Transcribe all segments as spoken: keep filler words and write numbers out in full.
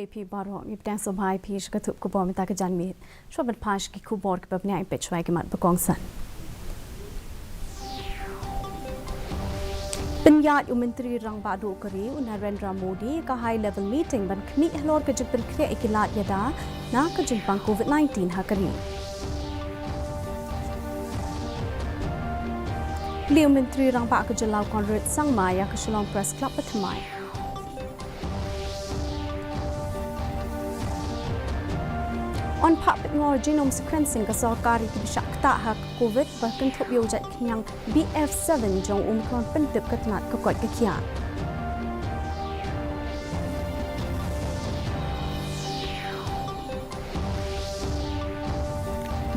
Phi baroh, ngi pdiang sngewbha ïa phi sha ka thup khubor mynta ka janmiet. Shuwa ban phai sha ki khubor kiba bniah, peit shuwa ïa ki mat ba kongsan. Pynïaid u Myntri Rangbah Duh ka ri u Narendra Modi ka high level meeting ban khmih halor ka jingpynkhreh ïa ki lad ïada na ka jingpang covid nineteen ha ka ri. Plie u Myntri Rangbah ka jylla u Conrad Sangma ïa ka Shillong Press Club bathymmai. Yn phah peit ngor genome sequencing ka sorkar ïa kiba shah ktah ha ka covid ba kynthup ïa u jait khñiang B F seven jong u Omicron pyntip ka tnat ka koit ka khiah.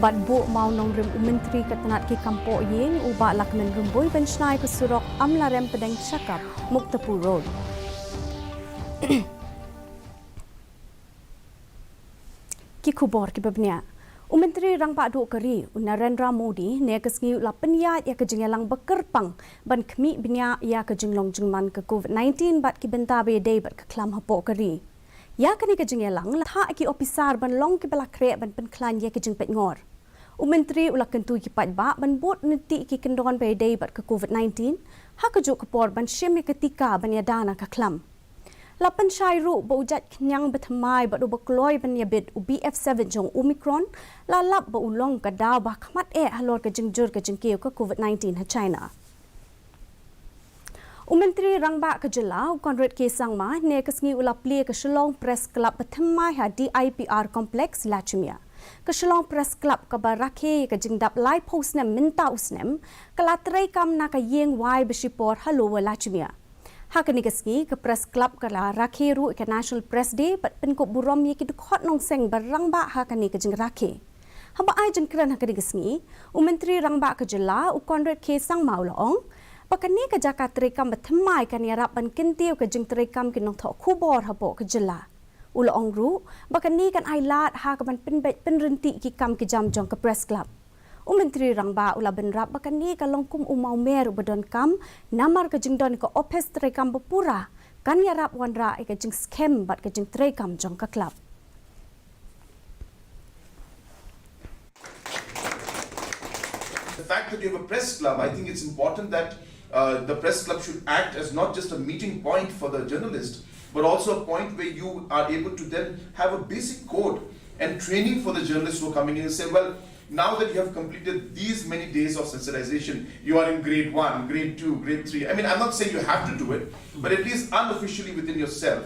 Bad buh mawnongrim u Myntri ka tnat ki kam pohïing u Bah Lahkmen Rymbui ban shna ïa ka surok Amlarem Pdeng Shakap, Muktapur Road. Ki khubor kiba bniah. U Myntri Rangbah Duh ka ri u Narendra Modi ne ka sngi u la pynïaid ïa ka jingïalang ba kyrpang ban khmih bniah ïa ka jinglong jingman ka covid nineteen bad ki bynta ba ïadei bad ka khlam hapoh ka ri. Ïa kane ka jingïalang la thah ïa ki ophisar ban long kiba la khreh ban pynkhlaiñ ïa ka jingpeit ngor. U Myntri u la kyntu ïa ki paidbah ban bud ryntih ïa ki kyndon ba ïadei bad ka covid nineteen ha kajuh ka por ban shim ïa ka tika ban ïada na ka khlam. La pynshai ruh ba u jait khñiang bathymmai bad uba kloi ban ïabit u B F seven jong u Omicron la lap ba u long ka daw ba khmat eh halor ka jingjur ka jingkiew ka covid nineteen ha China. U Myntri Rangbah ka jylla u Conrad K Sangma ne ka sngi u la plie ka Shillong Press Club bathymmai ha D I P R Complex, Lachmere. Ka Shillong Press Club kaba rakhe ïa ka jingdap laiphew snem mynta u snem ka la treikam na ka ïing wai ba shipor ha Lower Lachmere. Ha kane ka sngi ka Press Club ka la rakhe ruh ïa ka National Press Day bad pynkup burom ïa ki dkhot nongseng ba rangbah ha kane ka jingrakhe. Haba ai jingkren ha kane ka sngi, u Myntri Rangbah ka jylla u Conrad K Sangma u la ong ba kane ka jaka treikam bathymmai kan ïarap ban kyntiew ka jingtreikam ki nongthoh khubor hapoh ka jylla. U la ong ruh ba kane kan ai lad ha kaban pynbeit pynryntih ki kam ki jam jong ka Press Club. U Myntri Rangbah u la bynrap ba kane ka long kum u mawmer uba donkam namar ka jingdon ka ophis treikam bapura kan ïarap wanrah ïa ka jingskhem bad ka jingtreikam jong ka club. The fact that you have a press club, I think it's important that uh, the press club should act as not just a meeting point for the journalist, but also a point where you are able to then have a basic code and training for the journalists who are coming in and say, well, now that you have completed these many days of sensitization, you are in grade one, grade two, grade three. I mean, I'm not saying you have to do it, but at least unofficially within yourself,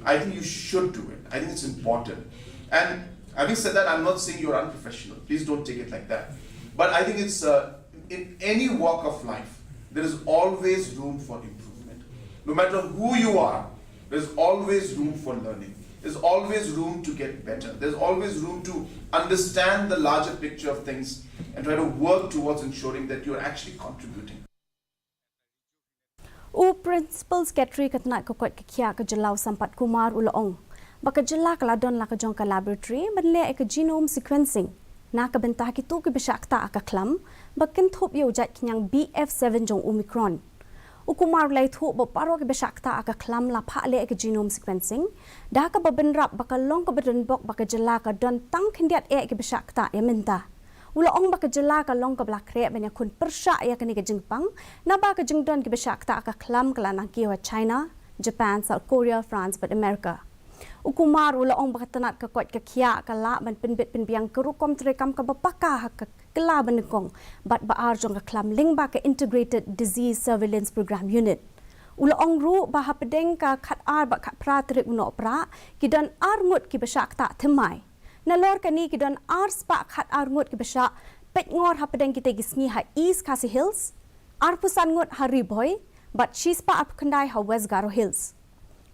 I think you should do it. I think it's important. And having said that, I'm not saying you're unprofessional. Please don't take it like that. But I think it's uh, in any walk of life, there is always room for improvement. No matter who you are, there's always room for learning. There's always room to get better. There's always room to understand the larger picture of things and try to work towards ensuring that you're actually contributing. U Principal Secretary ka tnat ka koit ka khiah ka jylla u Sampath Kumar u la ong ba ka jylla ka la don la ka jong ka laboratory ban leh ïa ka genome sequencing na ka bynta kito kiba shah ktah ha ka khlam ba kynthup ïa u jait khñiang B F seven jong u Omicron. U Kumar u la ïathuh ba baroh kiba shah ktah ha ka khlam la phah leh ïa ka genome sequencing da kaba bynrap ba ka long kaba donbok ba ka jylla ka don tang khyndiat eh kiba shah ktah ïa mynta. U la ong ba ka jylla ka long kaba la khreh ban ïakhun pyrshah ïa kane ka jingpang naba ka jingdon kiba shah ktah ha ka khlam ka la nang kiew ha China, Japan, South Korea, France bad America. U Kumar u la ong ba ka tnat ka koit ka khiah ka lah ban pynbit pynbiang ka rukom treikam kaba paka ha ka kylla banyngkong bad ba ar jong ka khlam lyngba ka Integrated Disease Surveillance Program Unit. U la ong ruh ba hapdeng ka khatar bad khatphra tarik u Nohprah ki don ar ngut kiba shah ktah thymmai. Nalor kane ki don ar spah khatar ngut kiba shah peit ngor hapdeng kitei ki sngi ha East Khasi Hills, arphew san ngut ha Ri Bhoi bad shispah arphew khyndai ha West Garo Hills.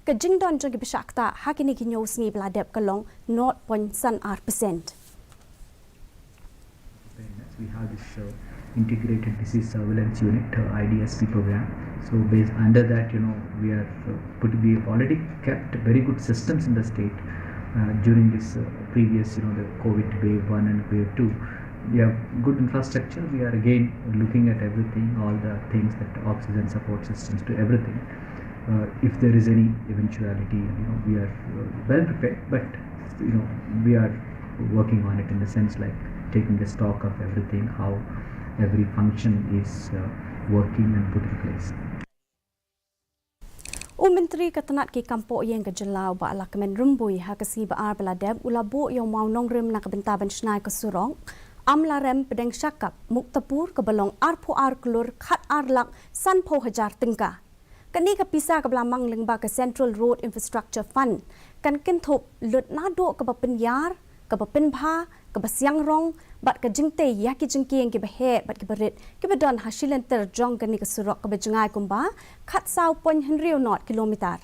Ka jingdon jong kiba shah ktah ha kine ki hynñiew sngi ba la dep ka long nought point san ar percent. We have this uh, integrated disease surveillance unit, uh, I D S P program. So based under that, you know, we are uh, put, we have already kept very good systems in the state uh, during this uh, previous, you know, the COVID wave one and wave two. We have good infrastructure. We are again looking at everything, all the things that oxygen support systems to everything. Uh, if there is any eventuality, you know, we are uh, well prepared, but you know, we are working on it in the sense like taking the stock of everything, how every function is uh, working and put in place. U Myntri ka tnat ki kam poh ïing ka jylla u Bah Lahkmen Rymbui ha ka sngi ba ar ba la dep u la buh ïa u mawnongrim na ka bynta ban shna ïa ka surok Amlarem Pdeng Shakap Muktapur kaba long arphew ar klur khat ar lak sanphew hajar tyngka. Kane ka pisa kaba la mang lyngba ka Central Road Infrastructure Fund kan kynthup lut naduh kaba pynïar, kaba pynbha, kaba siangrong bad ka jingtei ïa ki jingkieng kiba heh bad kiba rit kiba don ha shilynter jong kane ka surok kaba jngai kumba khatsaw point hynriew not kilometer.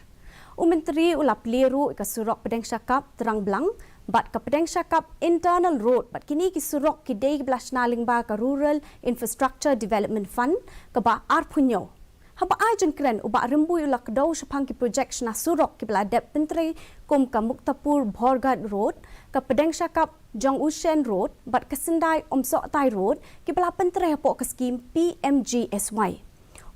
U Myntri u la plie ruh ïa ka surok Pdeng Shakap Trangblang bad ka Pdeng Shakap Internal Road bad kine ki surok ki dei kiba la shna lyngba ka Rural Infrastructure Development Fund kaba arphew hynñiew. Haba ai jingkren u Bah Rymbui u la kdew shaphang ki projek shna surok kiba la dep pyntrei kum ka Muktapur Borghat Road, ka Pdeng Shakap Jong U Shen Road bad ka Syndai Umsohtai Road kiba la pyntrei hapoh ka skim P M G S Y.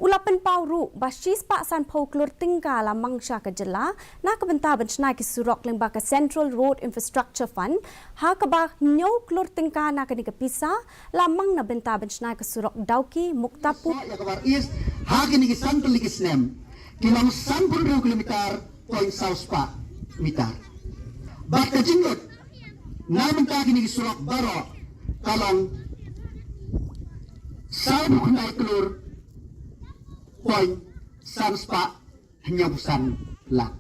U la pynpaw ruh ba shispah sanphew klur tyngka la mang sha ka jylla na ka bynta ban shna ki surok lyngba ka Central Road Infrastructure Fund ha kaba hynñiew klur tyngka na kane ka pisa la mang na bynta ban shna ka surok Dawki Muktapur. Ïa ka Bar East ha kine ki san tylli ki snem ki long sanphew hynriew kilometer point saw spah meter. Bad ka jinglut na bynta kine ki surok baroh ka long sanphew khyndai klur point san spah hynñiewphew san lak.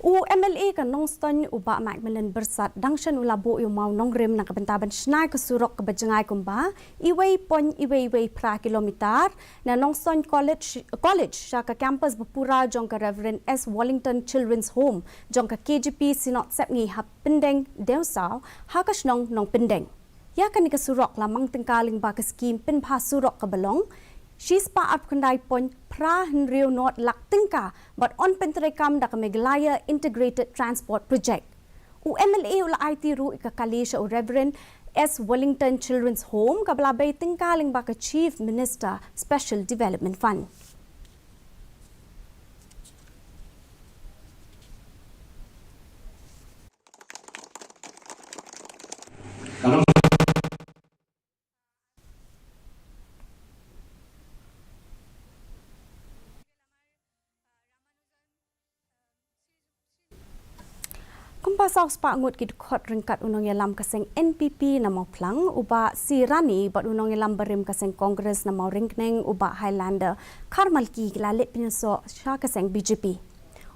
U M L A ka Nongstoiñ u Bah Macmillan Byrsat dang shen u la buh ïa u mawnongrim na ka bynta ban shna ïa ka surok kaba jngai kumba iwei point iwei iwei phra kilometer na Nongstoiñ College, College sha ka campus ba pura jong ka Reverend S Wallington Children's Home jong ka K J P Synod Sepngi ha Pyndengbsaw ha ka shnong Nongpyndeng. Ïa kane ka surok la mang tyngka lyngba ka skim pynbha surok kaba long shispah arphew khyndai point phra hynriew not lak tyngka bad yn pyntreikam da ka Meghalaya Integrated Transport Project. U M L A u la aiti ruh ïa ka kali sha u Reverend S Wallington Children's Home kaba la bei tyngka lyngba ka Chief Minister Special Development Fund. Kumba saw spah ngut ki dkhot ryngkat u nongïalam ka seng N P P na Mawphlang u Bah C Rani bad u nongïalam barim ka seng Congress na Mawryngkneng u Bah Highlander Kharmalki ki la leit pynïasoh sha ka seng B J P.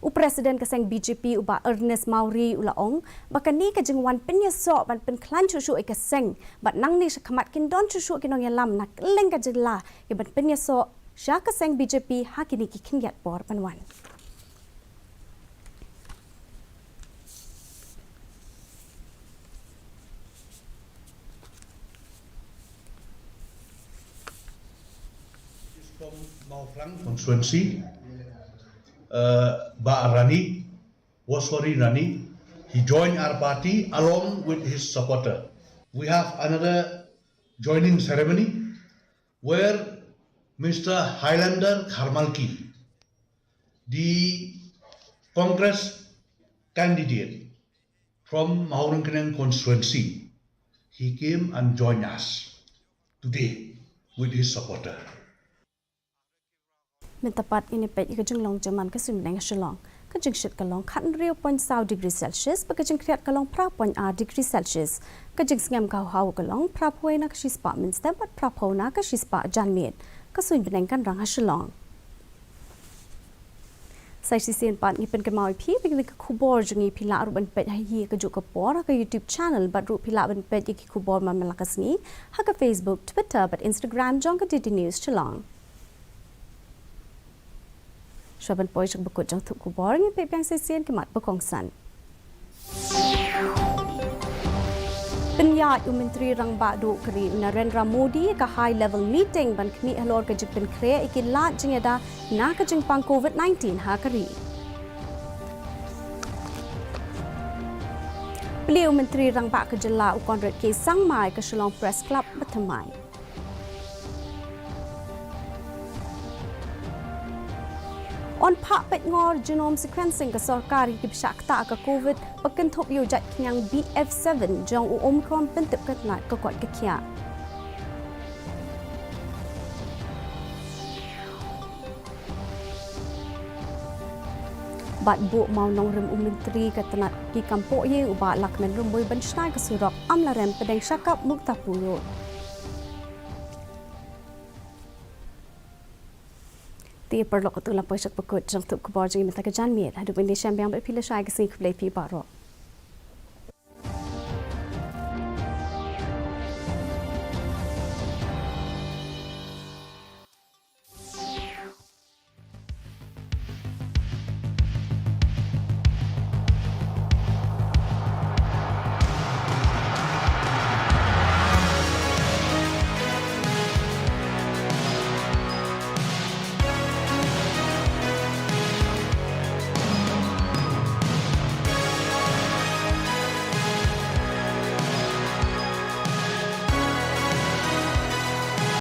U President ka seng B J P u Bah Ernest Mawrie u la ong ba kane ka jingwan pynïasoh ban pynkhlaiñ shuh shuh ïa ka seng bad nangne shakhmat kin don shuh shuh ki nongïalam na kylleng ka jylla ïa ban pynïasoh sha ka seng B J P ha kine ki khyndiat por ban wan. From Mawphlang constituency, uh, Bah Rani, Waswari Rani, he joined our party along with his supporter. We have another joining ceremony where Mister Highlander Kharmalki, the Congress candidate from Mawryngkneng constituency, he came and joined us today with his supporter. Mynta pat ngin ïa peit ïa ka jinglong jingman ka suiñ bneng ha Shillong. Ka jingshit ka long khathynriew point saw degree Celsius bad ka jingkhriat ka long phra point ar degree Celsius. Ka jingsngem ka haw ka long phraphew na ka shispah mynstep bad phraphew na ka shispah janmiet. Ka suiñ bneng kan rang ha Shillong. Sa shisien pat ngi pynkynmaw ïa phi ba kine ki khubor jong ngi phi lah ruh ban peit ha hi kajuh ka por ha ka YouTube channel bad ruh phi lah ban peit ïa ki khubor man la ka sngi ha ka Facebook, Twitter bad Instagram jong ka D D News Shillong. Shuwa ban poi sha ka bakut jong thup khubor ngin peit biang shisien ki mat ba kongsan. Pynïaid u Myntri Rangbah Duh ka ri u Narendra Modi ka high level meeting ban khmih halor ka jingpynkhreh ïa ki lad jingïada na ka jingpang Covid nineteen ha ka ri. Plie u Myntri Rangbah ka jylla u Conrad K Sangma ïa ka Shillong Press Club bathymmai. Phah peit ngor genome sequencing ka sorkar ïa ki ba shah ktah ka Covid, ba kynthup ïa u jait khñiang B F seven jong u Omicron pyntip ka tnat ka koit ka khiah. Bad buh mawnongrim u Myntri ka tnat ki kam pohïing u Bah Lahkmen Rymbui ban shna ka surok Amlarem pdeng sha Kap Muktapur Road. Te paralok, katto la poi sha ka por jong ka janmiet. Haduh ban ïashem biang bad phi lashai, ka sngi khublei phi baroh.